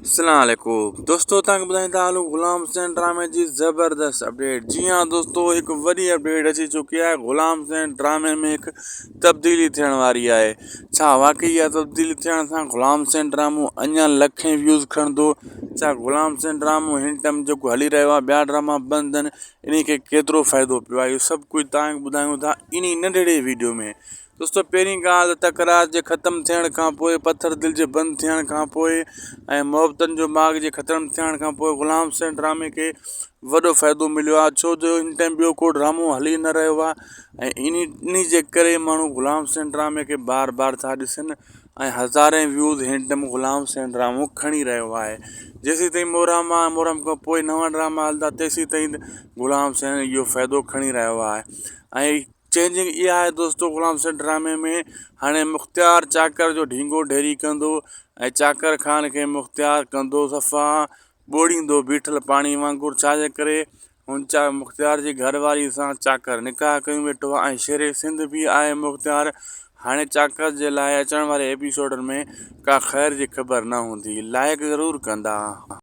اسلام عليڪم دوستو توهان کي ٻڌائيندا هلون غلام حسين ڊرامي جي زبردست اپڊيٽ جي ها دوستو هڪ وڏي اپڊيٽ اچي چڪي آهي غلام حسين ڊرامي ۾ هڪ تبديلي ٿيڻ واري آهي ڇا واقعي اها تبديلي ٿيڻ سان غلام حسين ڊرامو اڃا لکين ويوز کڻندو ڇا غلام حسين ڊرامو هن ٽائيم جيڪو هلي رهيو آهي ٻيا ڊراما بند آهن انهي کي ڪيترو فائدو پيو آهي اهو سڀ ڪجهه توهان کي ٻڌايون ٿا انهي ننڍڙي ويڊيو ۾ دوستو پهرين ڳالهه ته تڪرار جي ختم ٿيڻ کان پوء پٿر دل جي بند ٿيڻ کان پوء ۽ محبتن جو ماڳ جي ختم ٿيڻ کان پوء غلام حسين ڊرامي کي وڏو فائدو مليو آهي ڇو جو ان ٽائيم ٻيو ڪو ڊرامو هلي نه رهيو آهي ۽ انهي انهي جي ڪري ماڻهو غلام حسين ڊرامي کي بار بار ٿا ڏسن ۽ هزارين ويوز هن ٽائيم غلام حسين ڊرامو کڻي رهيو آهي جيسين تائين محرم آهي محرم کان پوء نوان ڊراما هلندا تيسين تائين غلام حسين اهو فائدو کڻي رهيو آهي ۽ چينجنگ اها آهي دوستو غلام حسين ڊرامي ۾ هاڻي مختيار چاڪر جو ڍينگو ڍيري ڪندو ۽ چاڪر خان کي مختيار ڪندو صفا ٻوڙيندو بيٺل پاڻي وانگر ڇا جي ڪري هن چا مختيار جي گهر واري سان چاڪر نڪاح ڪيون ويٺو آهي ۽ شير سنڌ به آهي مختيار هاڻي چاڪر جي لاء اچڻ واري ايپيسوڊن ۾ ڪا خير جي خبر نه هوندي لائڪ ضرور ڪندا.